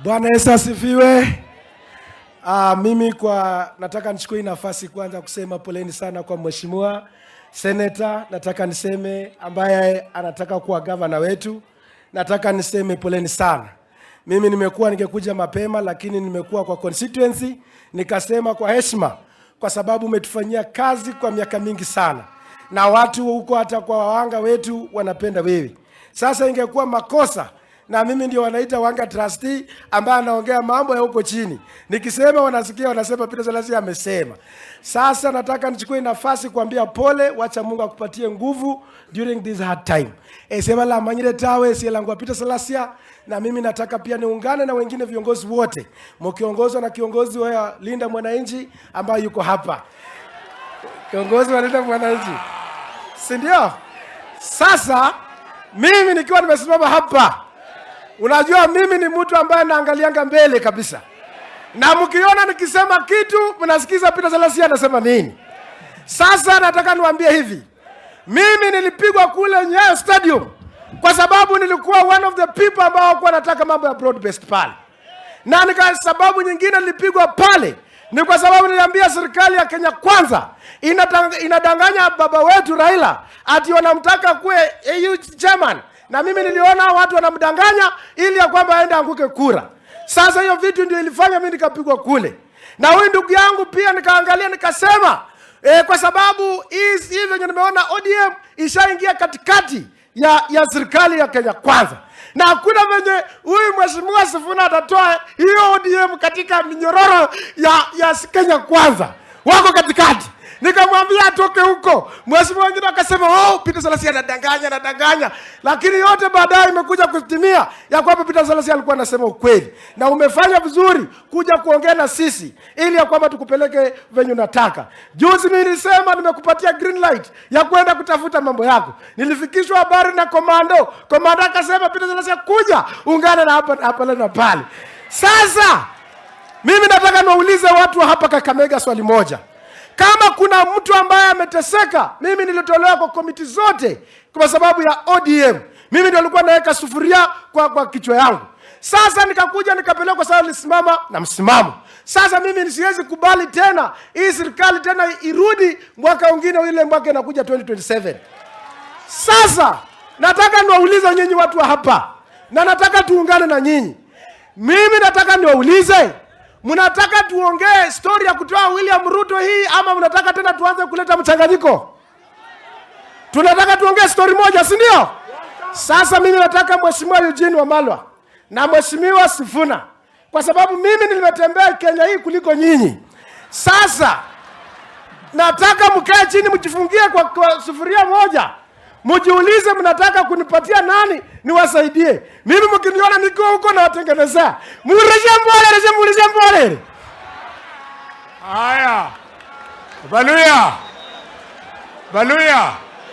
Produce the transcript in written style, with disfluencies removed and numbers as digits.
Bwana Yesu asifiwe. Mimi kwa nataka nichukue hii nafasi kwanza kusema poleni sana kwa mheshimiwa seneta, nataka niseme ambaye anataka kuwa gavana wetu, nataka niseme poleni sana. Mimi nimekuwa ningekuja mapema, lakini nimekuwa kwa constituency, nikasema kwa heshima, kwa sababu umetufanyia kazi kwa miaka mingi sana, na watu huko hata kwa Wawanga wetu wanapenda wewe. Sasa ingekuwa makosa na mimi ndio wanaita Wanga trustee ambaye anaongea mambo ya huko chini. Nikisema wanasikia, wanasema Peter Salasya amesema. Sasa nataka nichukue nafasi kuambia pole, wacha Mungu akupatie nguvu during this hard time. Esema la manyire tawe sielangwa Peter Salasya, na mimi nataka pia niungane na wengine viongozi wote mkiongozwa na kiongozi wa Linda Mwananchi ambaye yuko hapa, kiongozi wa Linda Mwananchi, si ndio? Sasa mimi nikiwa nimesimama hapa, unajua mimi ni mtu ambaye naangalianga mbele kabisa, na mkiona nikisema kitu mnasikiza Peter Salasya anasema nini. Sasa nataka niwaambie hivi, mimi nilipigwa kule Nyayo Stadium kwa sababu nilikuwa one of the people ambao hawakuwa nataka mambo ya broad based pale, na nika sababu nyingine nilipigwa pale ni kwa sababu niliambia serikali ya Kenya Kwanza inadanganya baba wetu Raila ati wanamtaka kuwe AU chairman, na mimi niliona watu wanamdanganya ili ya kwamba aende anguke kura. Sasa hiyo vitu ndio ilifanya mimi nikapigwa kule, na huyu ndugu yangu pia nikaangalia nikasema, kwa sababu hii venye nimeona ODM ishaingia katikati ya serikali ya Kenya Kwanza, na hakuna venye huyu mheshimiwa Sifuna atatoa hiyo ODM katika minyororo ya Kenya Kwanza, wako katikati. Nikamwambia atoke huko. Mheshimiwa wengine akasema, "Oh, Peter Salasya anadanganya, anadanganya." Lakini yote baadaye imekuja kutimia ya kwamba Peter Salasya alikuwa anasema ukweli, na umefanya vizuri kuja kuongea na sisi ili ya kwamba tukupeleke venye unataka. Juzi mimi nilisema nimekupatia green light ya kwenda kutafuta mambo yako. Nilifikishwa habari na komando, komando akasema Peter Salasya kuja ungane na hapa hapa na pale. Sasa mimi nataka niwaulize watu wa hapa Kakamega swali moja. Kama kuna mtu ambaye ameteseka, mimi nilitolewa kwa committee zote kwa sababu ya ODM. Mimi ndio nilikuwa naweka sufuria kwa kichwa yangu. Sasa nikakuja nikapelekwa, sasa nilisimama na msimamo. Sasa mimi siwezi kubali tena hii serikali tena irudi mwaka mwingine, ile mwaka inakuja 2027. Sasa nataka niwaulize nyinyi watu wa hapa, na nataka tuungane na nyinyi. Mimi nataka niwaulize, mnataka tuongee story ya kutoa William Ruto hii ama mnataka tena tuanze kuleta mchanganyiko? Tunataka tuongee story moja, si ndio? Sasa mimi nataka Mheshimiwa Eugene Wamalwa na Mheshimiwa Sifuna, kwa sababu mimi nimetembea Kenya hii kuliko nyinyi. Sasa nataka mkae chini, mjifungie kwa sufuria moja, mjiulize mnataka kunipatia nani niwasaidie. Mimi mkiniona niko huko nawatengenezea. Mureshe mbole, mureshe mbole. Haya, Baluya, Baluya,